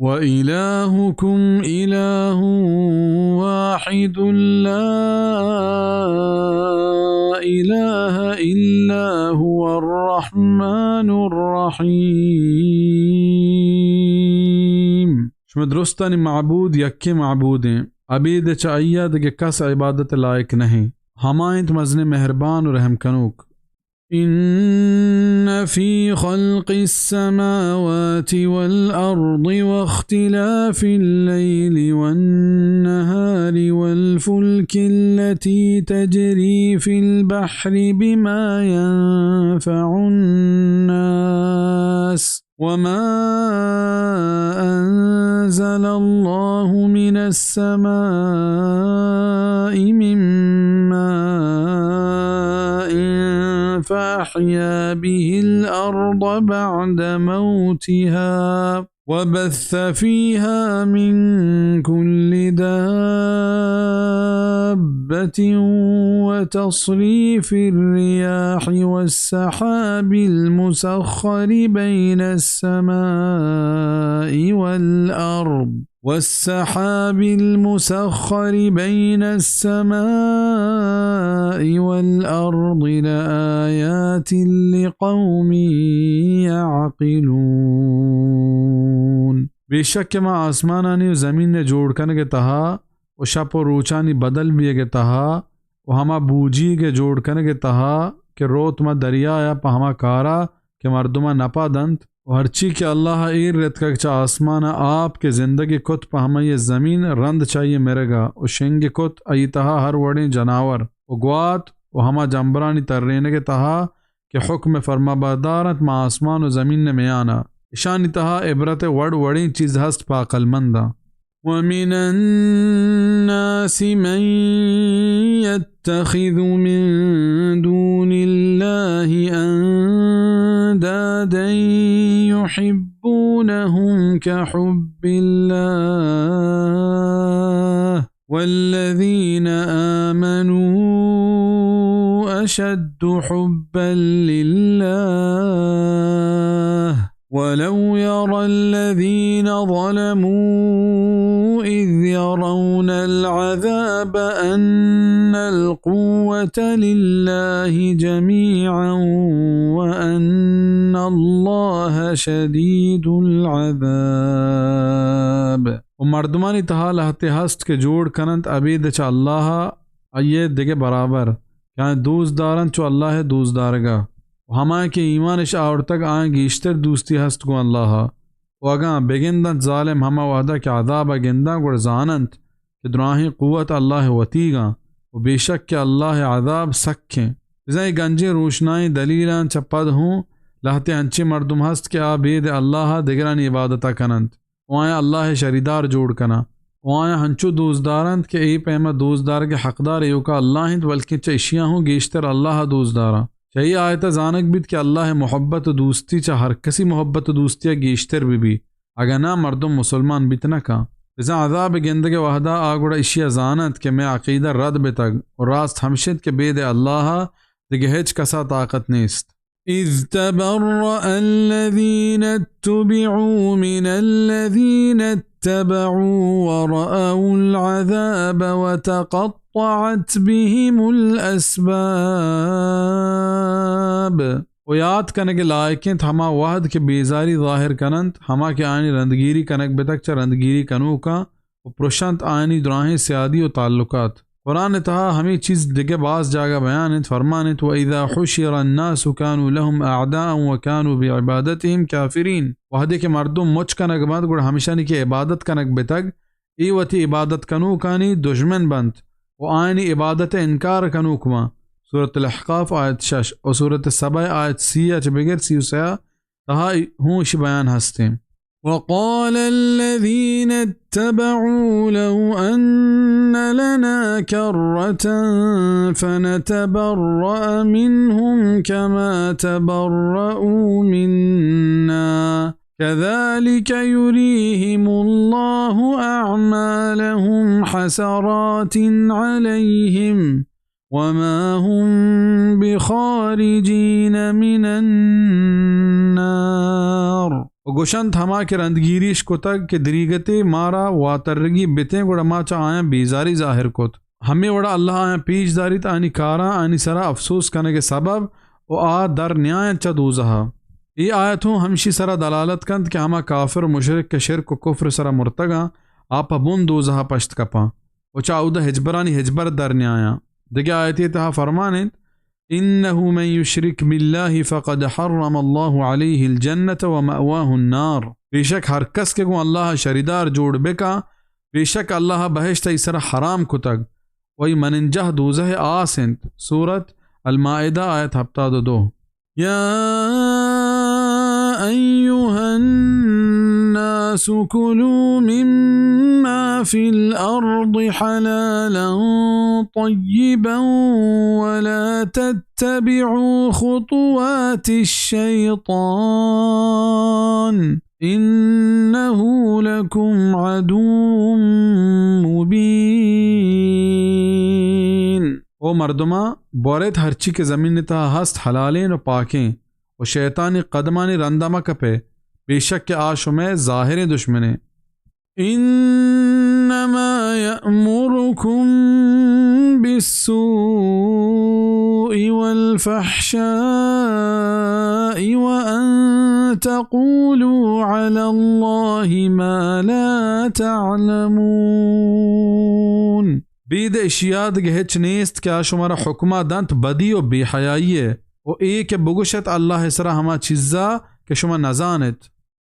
وإلهكم إله واحد لا إله إلا هو الرحمن الرحيم. شما درستانی معبود یکیں معبودیں، ابید چہ آئی ءَ دگہ کس عبادت لائق نہ ایں۔ ہما انت مزنیں مہربان و رحم کنوک۔ إن في خلق السماوات والأرض واختلاف الليل والنهار والفلك التي تجري في البحر بما ينفع الناس وما أنزل الله من السماء من ماء فأحيا به الأرض بعد موتها وبث فيها من كل دابة وتصريف الرياح والسحاب المسخر بين السماء والأرض والسحاب المسخر بين السماء والأرض لآيات لقوم يعقلون. بے شک کہ ما آسمانانی و زمین ءِ جوڑ کنگ ءِ تہا و شپ و روچانی بدل بیگ ءِ تہا و ہما بوجیگ ءِ جوڑ کنگ ءِ تہا کہ روت ما دریا ءَ پہ ہما کارا کہ مردماں نپا دنت، و ہرچی کہ اللہ ءَ ایر رتکگ چہ آسمان ءَ آپ کہ زندگی کت پہ ہمائی ءَ زمین رند چہ آئی ءَ مرگ ءَ و شنگ کت آئی تہا ہر وڑیں جناور و گوات و ہما جمبرانی ترینگ ءِ تہا کہ حکم فرمانبردار انت ماں آسمان و زمین ءِ میان ءَ۔ اشانی تہا عبرت ءِ وڑ وڑیں چیز ہست پہ عقلمنداں۔ ومن الناس من يتخذ من دون الله أندادا يحبونهم كحب الله والذين آمنوا أشد حبا لله ولو يرى الذين ظلموا إذ يرون العذاب أن القوة لله جميعا وأن الله شديد العذاب. و مردمانی تہا لہتے ہست کہ جوڑ کننت ابید چہ اللہ ءَ آئی ءِ دگہ برابر کہ آیاں دوست دارنت چو اللہ ءِ دوست دارگ ءَ، و ہمایاں کہ ایمان اش آورتگ آیاں گیشتر دوستی ہست گوں اللہ ءَ۔ و اگاں بگندنت ظالم ہما وہدا کہ عذاب ءَ گنداں گڑا زاننت کہ دراہیں قوت اللہ ءِ وتیگاں و بے شک کہ اللہ ءِ عذاب سک ایں۔ بزاں اے گنجیں روشنائیں دلیلاں چہ پد ہوں لہتے انچیں مردم ہست کہ آ بید اللہ ءَ دگرانی عبادت ءَ کننت و آیاں اللہ ءِ شریدار جوڑ کناں و آیاں ہنچو دوست دارنت کہ اے پیما دوست دارگ ءِ حقدار ایوکا اللہ انت، بلکیں چہ اشیاں ہوں گیشتر اللہ ءَ دوست داراں۔ چہ اے آیت ءَ زانگ بیت کہ اللہ ءِ محبت و دوستی چہ ہر کسی محبت و دوستی ءَ گیشتر بہ بی، اگاں ناں مردم مسلمان بیت نہ کن۔ بزاں عذاب ءِ گندگ ءِ وہدا آ گڑا اشی ءَ زاننت کہ مئے عقیدہ رد بتگ و راست ہمش انت کہ بید اللہ ءَ دگہ ہچ کس ءَ طاقت نیست۔ إذ تبرأ الذين اتبعوا من الذين اتبعوا ورأوا العذاب وتقطعت بهم الأسباب۔ و یات کنگ ءِ لائق انت ہما وہد کہ بیزاری ظاہر کننت ہما کہ آیانی رندگیری کنگ بتگ چہ رندگیری کنوکاں و پرشنت آیانی دراہیں سیادی و تعلقات۔ قرآن ءِ تہا ہمے چیز دگہ باز جاگہ بیان انت، فرمان انت: وإذا حشر الناس كانوا لهم أعداء وكانوا بعبادتهم كافرين۔ وہدے کہ مردم مچ کنگ بنت گڑا ہمشانی کہ عبادت کنگ بتگ اے وتی عبادت کنوکانی دژمن بنت و آیانی عبادت ءِ انکار کنوک باں۔ سورۃ الاحقاف آیت شش و سورۃ سبا آیت سی ءَ چہ بگر سی و سئے ءَ تہا ہوں اشی بیان ہستیں۔ وقال الذين اتبعوا لو أن لنا كرة فنتبرأ منهم كما تبرأوا منا كذلك يريهم الله أعمالهم حسرات عليهم وما هم بخارجين من النار۔ و گوشنت، ہما کہ رندگیریش کتگ کہ دریگتے مارا واترگی بتیں، گڑا ما چہ آیاں بیزاری ظاہر کت۔ ہمے وڑا اللہ آیاں پیش داریت، آنی کاراں آنی سرا افسوس کنگ ءِ سبب، و آ در نیاینت چہ دوزہا۔ اے آیت ہوں ہمشی سرا دلالت کنت کہ ہما کافر و مشرک کہ شرک و کفر سرا مرتگاں، آ پہ بن دوزہا پشت کپاں و چہ اودا ہچبرانی ہچبر در نیایاں۔ دگہ آیتے تہا فرمان انت، انه من یشرک بالله فقد حرم الله عليه الجنة ومأواه النار۔ بے شک ہر کس کہ گوں اللہ ءَ شریدار جوڑ بکا، بے شک اللہ ءَ بہشت ءَ آئی سرا حرام کتگ و آئی مننجاہ دوزہ ءِ آس انت۔ سورت المائدہ، آیت ہپتاد و دو۔ يا أيها الناس كلوا مما في الأرض حلالا طيبا ولا تتبعوا خطوات الشيطان إنه لكم عدو مبين۔ او مردماں، بورت ہرچی کہ زمین ءِ تہا ہست حلالیں و پاکیں، و شیطانی قدمانی رندا مہ کپے، بے شک کہ آ شمئے ظاہریں دشمنے۔ إنما يأمركم بالسوء والفحشاء وأن تقولوا على الله ما لا تعلمون۔ بید اشیا دگہ ہچ نیست کہ آ شمارا حکما دنت بدی و بے حیائی ءِ، و اے کہ بگوشت اللہ ءِ سرا ہما چیزا کہ شما نزانت۔